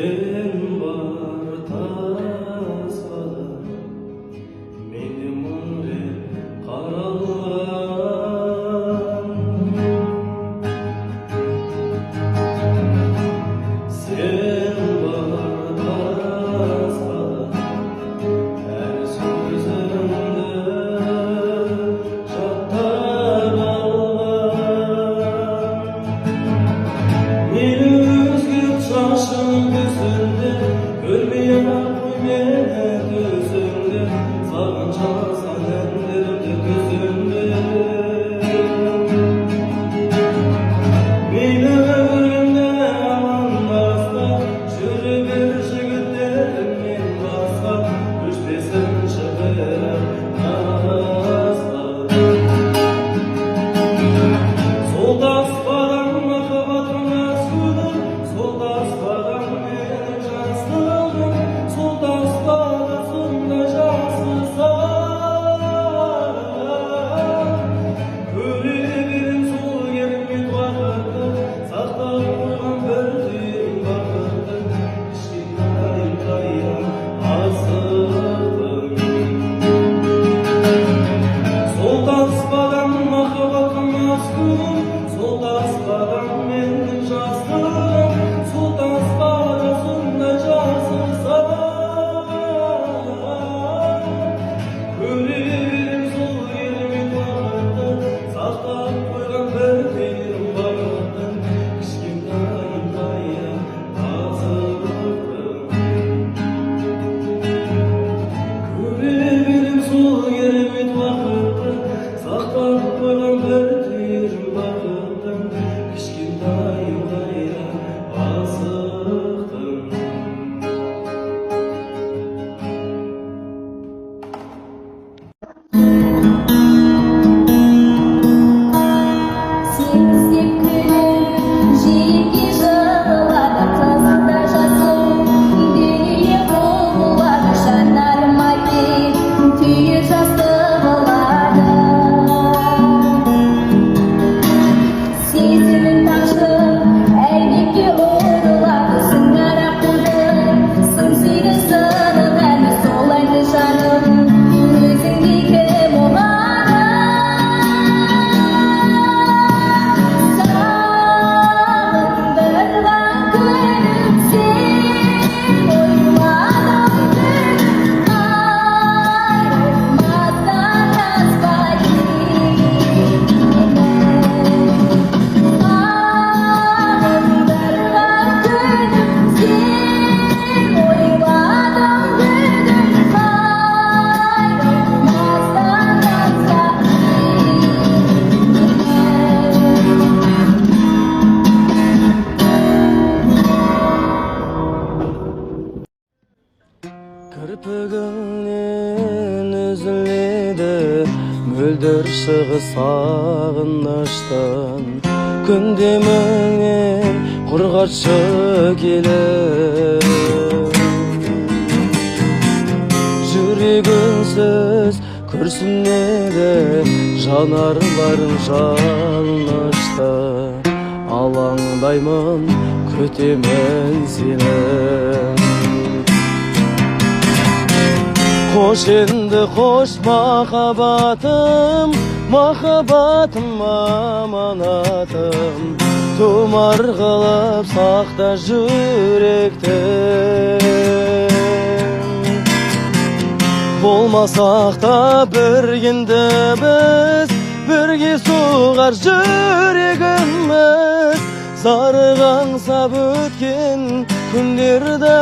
Сен бар таспада мені мың рет қаралған. Сен бар таспада әр сөзіңді жаттап алған. Мені өзгерт шашың түсінде, көрмей-ақ қой мені түсіңде, саған жазған әндерімді күзінде. Мені көргенде амандаспа, жүре бер жігіттеріңнен басқа, өшпесінші бірақ таспа. Сол таспадан махаббатыма сүйдім, сол таспадан менің жастығым, сол таспада сондай жаспысың. Көре берем сол керемет уақытты, сақтап қойған бір түйір бақытты, кішкентайым қайран асықтым. Сол таспадан махаббатыма сүйдім, сол таспадан менің жастығым, сол таспада сондай жаспысың. Көре берем сол керемет уақытты, сақтап қойған бір түйір бақыттың, кішкентайым қайран асықтым. Көре берем сол керемет уақытты, сақтап қойған бір түйір бақыттың, кішкентайым қайран асықтым. Сені іздеп күнім жиекке жығылады, қызылда жасыл дүние құбылады, жанарыма кел түйір жас тығылады. Сезімім тамшып әйнекке ұрылады, сыңар аққудың сыңсиды сынық әні, сол әнді жаным өзіңдей кім ұғады? Сағындырған күнім сен ойладың күнім қайрылмастан таспа мені. Сағындырған күнім сен ойладың күнім қайрылмастан таспа мені. Кірпігіңнен үзіледі мөлдір шығы сағыныштан, күнде міңнен құрғатшы келіп. Жүрек үнсіз күрсінеді, жанарларың жалынышты, алаңдаймын, күтемін сені. Қош енді, қош, махаббатым, махаббатым, аманатым, тұмар қылып сақта жүректі. Болмасақ та бір енді біз, бірге соғар жүрегіміз, зарыға аңсап өткен күндерді.